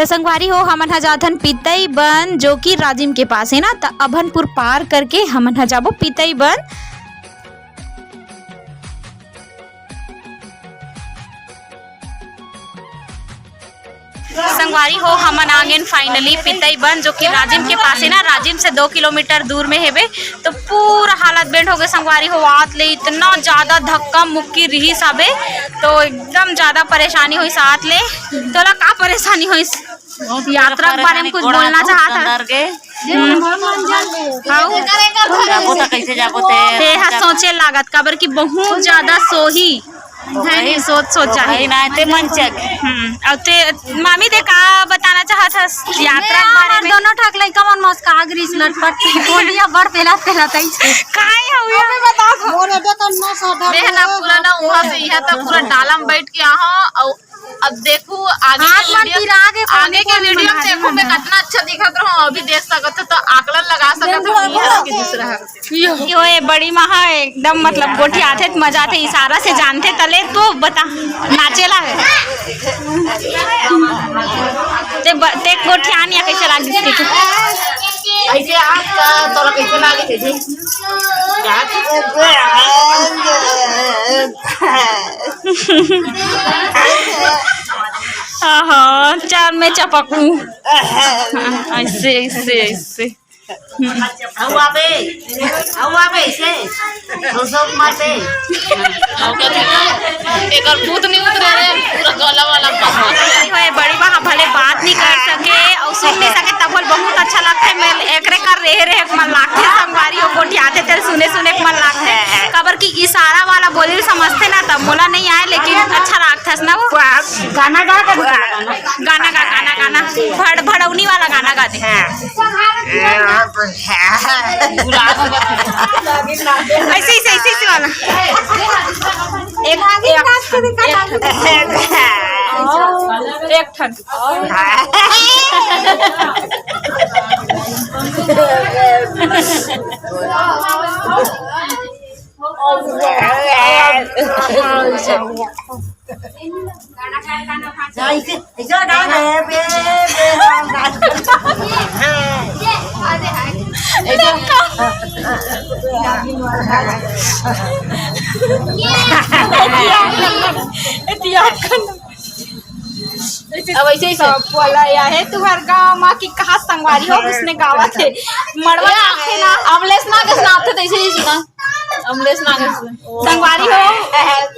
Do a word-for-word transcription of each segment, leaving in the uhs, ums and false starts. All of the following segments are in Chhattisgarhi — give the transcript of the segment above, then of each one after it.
त संगवारी हो, हमन ह जाथन पितई बन, जो कि राजिम के पास हे ना। त अभनपुर पार करके हमन ह जाबो पितई बन। संगवारी हो, हमन आ गेन finally पितई बन, जो कि राजिम के पास हे ना, राजिम से दो किलोमीटर दूर में हेबे। तो पूरा हालत बेंड हो गए संगवारी हो, आत ले इतना ज्यादा धक्का मुक्की रिहिस हबे, तो एकदम ज्यादा परेशानी होइस आत ले। तोला का परेशानी होइस? बहुत यात्रा के बारे में कुछ बोलना चाहत हस? अंदर के। हम्म। हाँ। जाबो त कैसे जाबो ते? ते ह सोचे लागत, काबर कि बहुत ज्यादा सोही। है नहीं, सोच, सोच जाही। वही ना, ते मन चल। हम्म, अउ ते, मामी, ते का बताना चाहत हस यात्रा के बारे में? दोनों ठक लइका मन मस्का गिरिस लटपट, गोलिया बड़ पेला पेला तई। काय हउ ये? अबे बता। मोर एदे कन्ना साधा। मैं ना पूरा ना वहाँ से यहाँ तक पूरा डाला में बैठ के आहा, अउ अब देखू आगे के video, आगे के video में देखू मैं कितना अच्छा दिखत रहूं, अभी देख सकत हो तो आकलन लगा सकत हो, यहाँ के दूसरा है। यो, यो, ये बड़ी माँ ह एकदम, मतलब, गोठियाथे त मजा आथे, इशारा से जानथे तले तो बता, नाचेला है। ते ब-, ते गोठियान या कैसे लाग दिस के? ऐसे आज का तोरा कैसे लागे थे जी? आहा, चार में चपकू। ऐसे, ऐसे, ऐसे। हवा बे, हवा बे से, दो सौ मार बे। एकर भूत नहीं उतरे रे, पूरा गला वाला बाहर। होए, बड़ी बा भले बात नहीं कर सके और सुन नहीं सके, तब बोल बहुत अच्छा लगता है। मैं एकरे कर रहे रहे मन लागथे, संगवारी हो गोठियाथे तेल सुने सुने मन लागथे। काबर कि इशारा वाला बोली समझथे ना, तब मोला नहीं आए, लेकिन अच्छा लागथस ना वो। गाना गा के दिखा, गाना। गाना गा, गाना, गाना। भड़-, भड़ौनी वाला गाना गा दे। ऐसे, ऐसे, ऐसे, ऐसे वाला। एक, एक, एक ठन। अब ऐसे, ऐसे। सब वाला या है तुहर गाँव मा कि कहाँ संगवारी हो, किसने गावत है? मड़वा नाचथे ना। अमलेश नागेश नाचथे, तैसे ही सुना। अमलेश नागेश। संगवारी हो,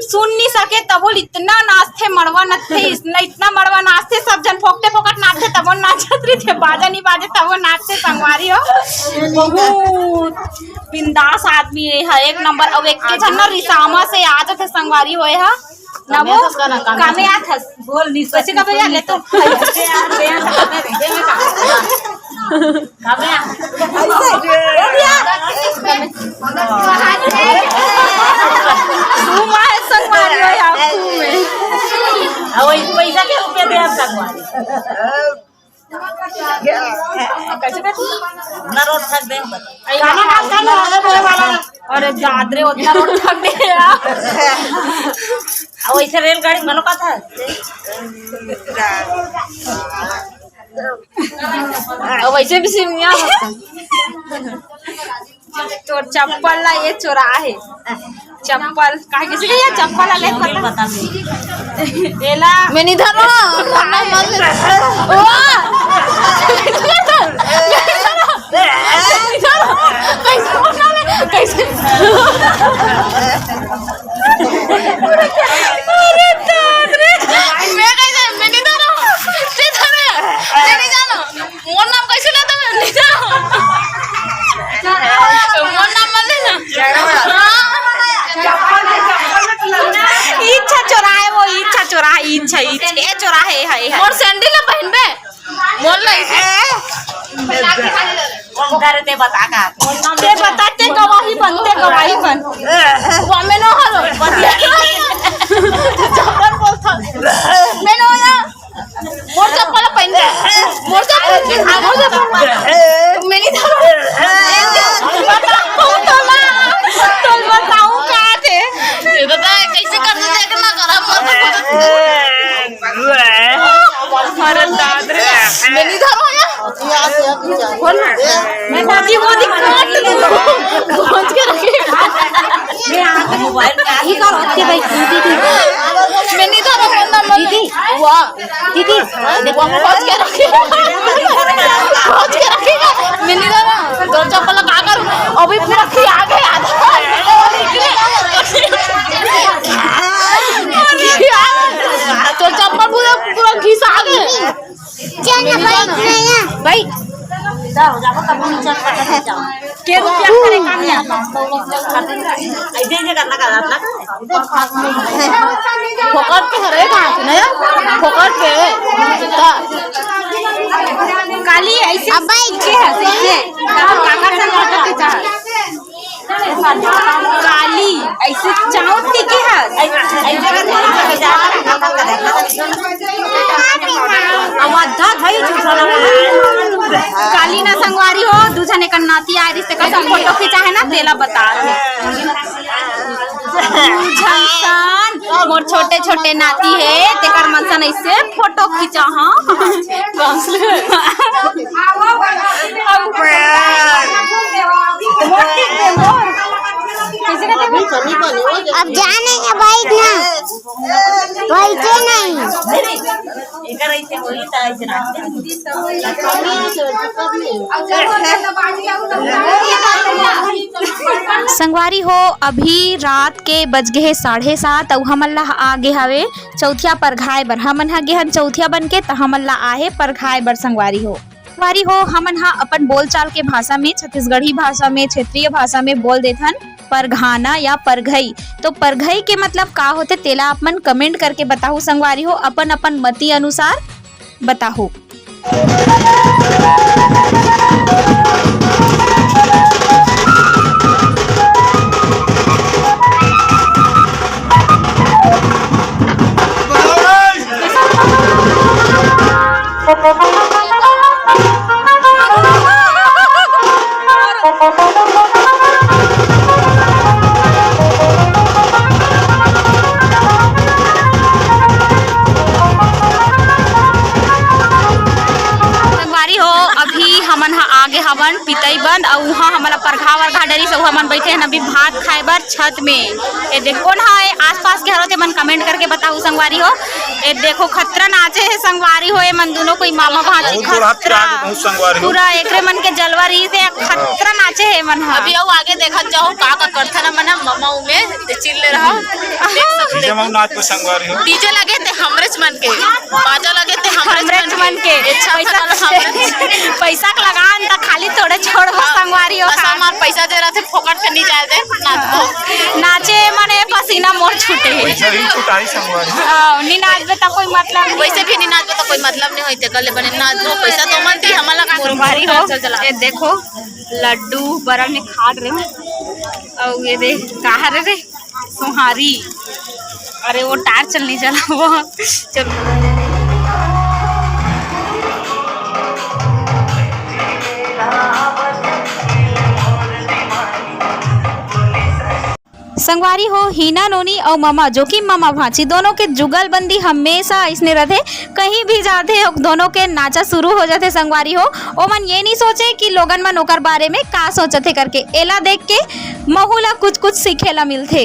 सुन नहीं सके तबो इतना नाचथे, मड़वा नाचथे, इतना, इतना मड़वा नाचथे, सब जन फोकटे फोकट नाचथे, तबो नाचत रहिथे, बाजा नहीं बाजे, तबो नाचथे संगवारी हो। बहुत बिंदास आदमी है, एक नंबर। अब एक के झन ना रिसामा से आ जाथे संगवारी होए हा। ना वो कामे आथस। बोल नहीं कैसे कबे आ ले तो। तू मार संगवारी हो या तू में। अब वही पैसा के रुपया दे आप संगवारी। ना रोड ठग दे। अरे दाद रे, उतना रोड ठग दे यार। अब वैसे रेलगाड़ी में लोग आता है। अब वैसे भी सिम यहाँ होता है। तोर चप्पल ला ये चोरा है। चप्पल, काहे किसी के ये चप्पल ला ले पता? एला मैं नहीं धरो, मरना मत ले। वाह! कैसे मरना ले? कैसे? अरे दाद रे। मैं कैसे? मैं नहीं धरो। नहीं धरो। मैं नहीं जानो। मोर नाम कैसे लेता मैं? नहीं जाओ। मोर नाम मत लेना। हाँ। इच्छा चोरा है वो, इच्छा चोरा है, इच्छा, इच्छा, ये चोरा है, है, है। मोर सैंडल ना पहनबे। मोर नहीं। कौन करे ते बता का? ते बता, ते गवाही बन, ते गवाही बन। वो मैं नो हलो। चप्पल बोलता। मैं नो या। मोर चप्पल पहन के, मोर चप्पल, हाँ, मोर चप्पल। मैं नहीं था। बताओ, तो मैं, तो बताऊं का थे? ये तो है, कैसे कर दे, देख ना करा, मोर तो खुद। अरे दाद रे। खोल ना। मैं बाकी वो दिखा, पहुंच के रखे। ये कर, ओके भाई, दीदी। मैं नहीं था, मैं अंदर मत दीदी। वाह। दीदी, देखो, हम पहुंच के रखे। पहुंच के रखे। मैं नहीं था ना, तो चप्पल का करूं? अभी पूरा खिया गया। तो चप्पल पूरा, पूरा घिसा गए। चल ना, बैठ ना यहाँ। बैठ। जाओ, जाओ, तब हम चल, चल, चल, जाओ। के रुपया करे काम नहीं आता। ऐसे, ऐसे करना का, करना का। फोकट के हरे कहाँ से, नहीं? फोकट के। का? काली ऐसे अब बैठ। के है, ऐसे। तब काका से फोटो खींचा। काली, ऐसे चाउर टिके हस। अवधा भाई झूठा लगा। काली ना संगवारी हो, दू झन एकर नाती आए रिहिस, तेकर संग फोटो खिंचा है ना, तेला बता रहे। दू झन सन, मोर छोटे छोटे नाती है, तेकर मन सन ऐसे फोटो खिंचा, हाँ। अब जा नहीं है, बैठ ना, बैठे नहीं। संगवारी हो, अभी रात के बज गे हे साढ़े सात, अउ हमन ला आ गे हवे चौथिया परघाए बर। हमन ह गे हन चौथिया बन के, त हमन ला आहे परघाए बर संगवारी हो। संगवारी हो, हमन ह अपन बोलचाल के भाषा में, छत्तीसगढ़ी भाषा में, क्षेत्रीय भाषा में बोल देथन परघाना या परघई। तो परघई के मतलब का होथे, तेला आप मन comment करके बताहू संगवारी हो, अपन अपन मति अनुसार बताहू। संगवारी हो, अभी हमन ह आगे हवन पितई बंद, अउ उहाँ हमन ला परघा वरघा डरिस, अउ हमन बैठे हन अभी भात खाए बर छत में। ए देख, कोन ह ए आसपास के हरो, तेमन comment करके बताहू संगवारी हो। ए देखो, खतरा नाचे हे संगवारी हो, ए मन दुनो कोई मामा भांची बहुत बुरा खतरा। हाथ बहुत संगवारी हो। पूरा एकरे मन के जलवा रहिस हे, खतरा नाचे हे मन ह। अभी अउ आगे देखत जाओ, का का करथन मन ह, ममा उमे, ते चिल्ले रहो। देख सकते डीजे में नाच पे संगवारी हो। डीजे लगे ते हमरेच मन के, बाजा लगे ते हमरेच हमरेच मन के। के। अच्छा, पैसा, हमरेच। पैसा के लगान त खाली थोड़े छोड़बो संगवारी हो। असा हमार पैसा दे रहा थे, फोकट के नहीं जाए दे, नाच को। नाचे मने पसीना मोर छूटे हे। पैसा ही छुटाई संगवारी। हाँ, नहीं नाचबे त कोई मतलब नहीं। वैसे भी नहीं नाचबे त कोई मतलब नहीं होई, ते कले बने नाच दो, पैसा तो मन दी, हमला का संगवारी हो। चल, चला। ये देखो, लड्डू बरा में खाट रहे। अउ ये दे, कहा रे रे? सोहारी। अरे वो टायर चलनी चला वो। चल। संगवारी हो, हीना नोनी अउ ममा, जो कि ममा भांची, दोनों के जुगलबंदी हमेशा अइसने रथे। कहीं भी जाथे, ओ दोनों के नाचा शुरू हो जाथे संगवारी हो। ओमन ये नहीं सोचे कि लोगन मन ओकर बारे में का सोचथे करके। एला देख के महू ला कुछ कुछ सीखे ला मिलथे।